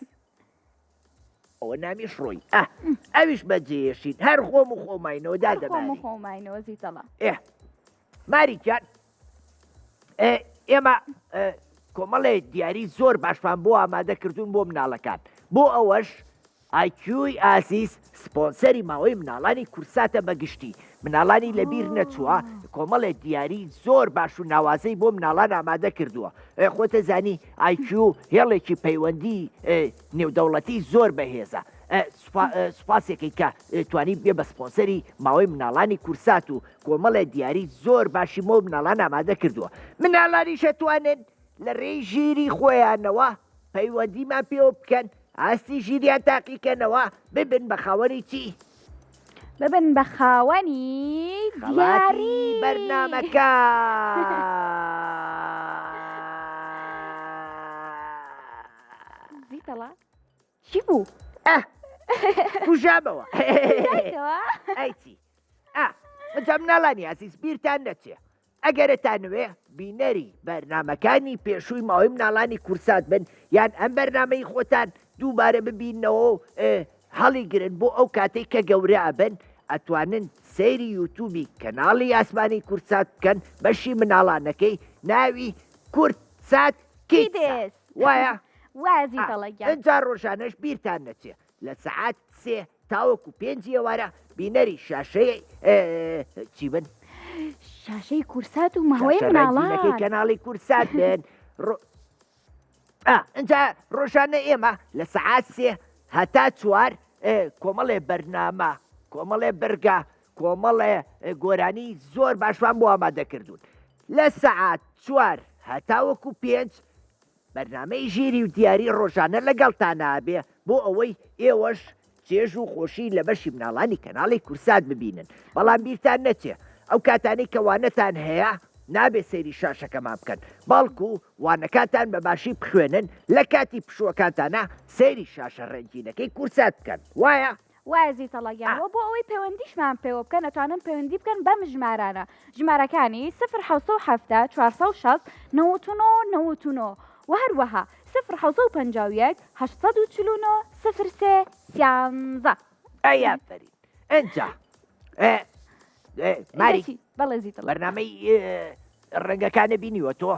ئەوە نامیش ڕۆی ئە ئەویش بەجێشین هەر خۆم و خۆماینەوە دادە خۆم و خۆماینەوە زیتەڵە ئێ ماری گیان ئێمە کۆمەڵێ دیاری زۆر باشمان بۆ ئامادە کردوون بۆ مناڵەکان بۆ ئەوەش ئایکیوی ئازیز سپۆنسەری ماوەی مناڵانی کورساتە بەگشتی مناڵانی لەبیر نەچووە کۆمەڵێ دیاری زۆر باش و ناوازەی بۆ مناڵان ئامادە کردووە خۆتە زانی ئایکیو هێڵێکی پەیوەندی نێودەوڵەتی زۆر بەهێزە. سوپاسێکەی کە توانی بێ بە سپۆنسەری ماوەی مناڵانی کورسات و کۆمەڵێ دیاری زۆر باشی مۆ مناڵان ئامادە کردووە. مناڵانیش ئەتوانن لە رێی ژیری خۆیانەوە پەیوەندیمان پێوە بکەن، ئاستی ژیریان تاقیکەنەوە، ببن بە خاوەنی چی؟ ببن بە خاوەنی دیاری بەرنامەکە. زیتەڵە چی بوو؟ کوژامەوە. ئەی چی؟ ئەجا مناڵانی ئازیز بیرتان نەچێ ئەگەر ئەتانەوێ بینەری بەرنامەکانی پێشووی ماوەی مناڵانی کورسات بن یان ئەم بەرنامەی خۆتان دووبارە ببینەوە و هەڵیگرن بۆ ئەو کاتەی کە گەورە ئەبن ئەتوانن سەیری یوتوبی کەناڵی ئاسمانی کورسات بکەن بەشی مناڵانەکەی ناوی کورد سات کیدس وایە وایە زیتەڵە گیان. ئنجا ڕۆژانەش بیرتان نەچێ لە سەعات سێ تاوەکو پێنجی ئێوارە بینەری شاشەی چی بن؟ شاشەی کورسات و ماوەی مناڵان کەناڵی کورسات بن ئینجا ڕۆژانە ئێمە لە سەعات سێ هەتا چوار کۆمەڵێ بەرنامە کۆمەڵێ بەرگە کۆمەڵێ گۆرانی زۆر باشمان بۆ ئامادەکردوون لە سەعات چوار هەتاوەکو پێنج بەرنامەی ژیری و دیاری ڕۆژانە لەگەڵتانا ئەبێ بۆ ئەوەی ئێوەش چێژ و خۆشی لە بەشی مناڵانی کەناڵی کورسات ببینن بەڵام بیرتان نەچێ ئەو کاتانەی کە وانەتان هەیە نابێ سەیری شاشەکەمان بکەن بەڵکو وانەکانتان بە باشی بخوێنن لە کاتی پشووەکانتانا سەیری شاشە ڕەنگینەکەی کورسات بکەن وایە؟ وایە زیتەڵە گیان وە بۆ ئەوەی پەیوەندیشمان پێوە بکەن ئەتوانن پەیوەندی بکەن بەم ژمارانە ژمارەکانی سفر 770 460 99 99 وە هەروەها سفر 751 849 03 13. ئەی ئافەرین ئەنجا ماری بەڵێ زیتەڵە بەرنامەی ڕەنگەکانە بینیوە تۆ؟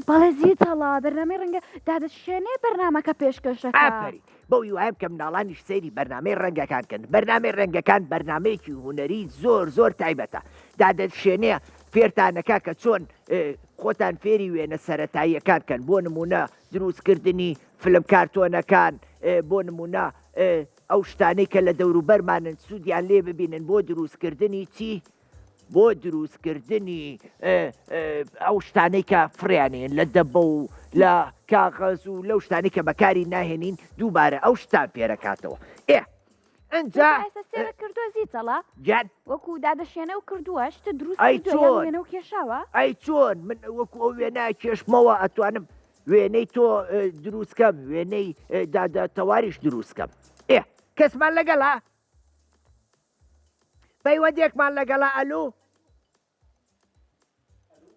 بەڵێ زیتەڵە بەرنامەی ڕەنگە دادەشێنێ بەرنامەکە پێشکەشەکە. ئافەرین بەو هیوایەم کە مناڵانیش سەیری بەرنامەی ڕەنگەکان کەن بەرنامەی ڕەنگەکان بەرنامەیەکی هونەری زۆر زۆر تایبەتە دادەشێنێ فێرتانەکە کە چۆن خۆتان فێری وێنە سەتاییەکان کەن بۆ نمونە دروستکردنی فلم کارتۆنەکان بۆ نمونە ئەو شتانەی کە لە دەوروبەرمانن سوودیان لێ ببینن بۆ دروستکردنی چی؟ بۆ دروستکردنی ئەو شتانەی کە فڕیانێن لە دەبە و لە کاغەز و لەو شتانی کە بەکاری ناهێنین دووبارە ئەو شتان فێرەکاتەوە ئێ ئەجا کردووە زیتەڵە گیان وەکو دادەشێنە و کردووە شتە دروست ئەی چۆن وێنە و کێشاوە ئەی چۆن من وەکو ئەو وێنە کێشمەوە ئەتوانم وێنەی تۆ دروستکەم وێنەی دادە تەواریش دروستکەم ئێ کەسمان لەگەڵا پەیوەندێکمان لەگەڵە ئەلو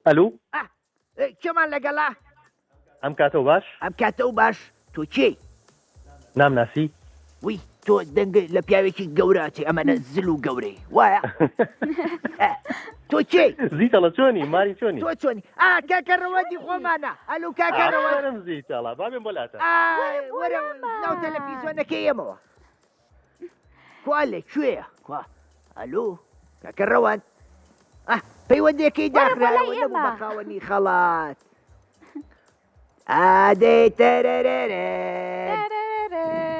ئەلو کێمان لەگەڵە ئەم کاتەو باش ئەم کاتەو باش تۆ کێی نامناسی وی تۆ دەنگ لە پیاوێکی گەورە چێ ئەمەنە زل و گەورەی وایە تۆ کێی زیتەڵە چۆنی ماری چۆنی تۆ چۆنی ئا کاکە ڕەوەندی خۆمانە ئەلو کاکە ڕەوەندم زیتەڵە بابێم بۆ لاتە وەرە ناو تەلەفیزیۆنەکەی ئێمەوە کوا لە کوێیە کوا ئەلو کاکە ڕەوەند ئەه پەیوەندیەکەی داخرایەوە نەبوو بە خاوەنی خەڵات ئادەی تەرەرەرەن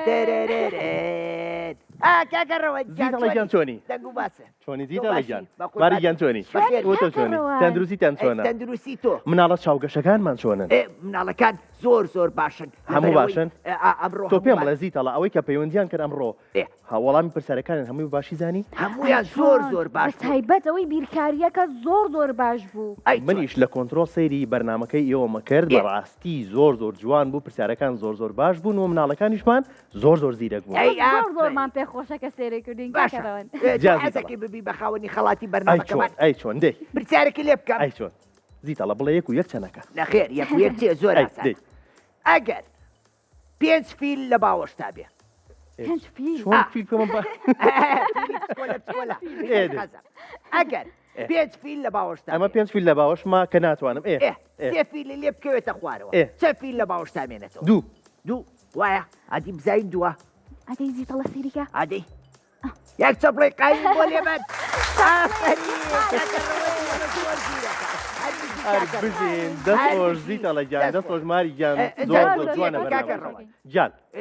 تەرەرەرەن ئا کاکە ڕەوەند گیان زیتەڵە گیان چۆنی دەنگ و باسە چۆنی زیتەڵە گیان ماری گیان چۆنی تۆ چۆنی تەندروستیتان چۆنە تەندروستی تۆ مناڵە چاوگەشەکانمان چۆنن مناڵەکان زۆر زۆر باشن هەموو باشن ئەمڕۆ تۆ پێم بڵێ زیتەڵە ئەوەی کە پەیوەندیان کرد ئەمڕۆ ها وەڵامی پرسیارەکانیان هەمووی باشی زانی؟ هەموویان زۆر زۆر باش بوون. بەتایبەت ئەوەی بیرکارییەکە زۆر زۆر باش بوو. ئەی چۆن؟ منیش لە کۆنترۆڵ سەیری بەرنامەکەی ئێوەمە کرد بەڕاستی زۆر زۆر جوان بوو پرسیارەکان زۆر زۆر باش بوون و مناڵەکانیشمان زۆر زۆر زیرەک بوون. ئەی زۆر زۆرمان پێ خۆشە کە سەیری کردین کاکە باشە ڕەوەند. تۆ حەزەکەی ببی بە خاوەنی خەڵاتی ئەی چۆن بەرنامەکەمان؟ ئەی چۆن دەی. پرسیارێکی لێ بکەم؟ ئەی چۆن زیتەڵە بڵێ یەک و یەک چەنەکە؟ نەخێر یەک و یەک چیە زۆر ئەی ئاسانە دەی. ئەگەر پێنج فیل لە باوەشتا بێ. پێنج فیل؟ چۆن فیل پێمە با فیلی بچکۆلە بچکۆلە. ئەگەر پێنج فیل لە باوەشتا ئەمە پێنج فیل لە باوەشما کە ناتوانم ئێ سێ فیلی لێ بکەوێتە خوارەوە چەند فیل لە باوەشتا مێنێتەوە؟ دوو دوو وایە ئادی بزانین دووە ئەدەی زیتەڵە سەیریکە ئادەی یەک چەپڵەی قایم بۆ لێبەن ئافەرین بژین دەست خۆش زیتەڵە گیان دەست خۆش ماری گیان زۆر زۆر جوانە بەرنامەکە گیان.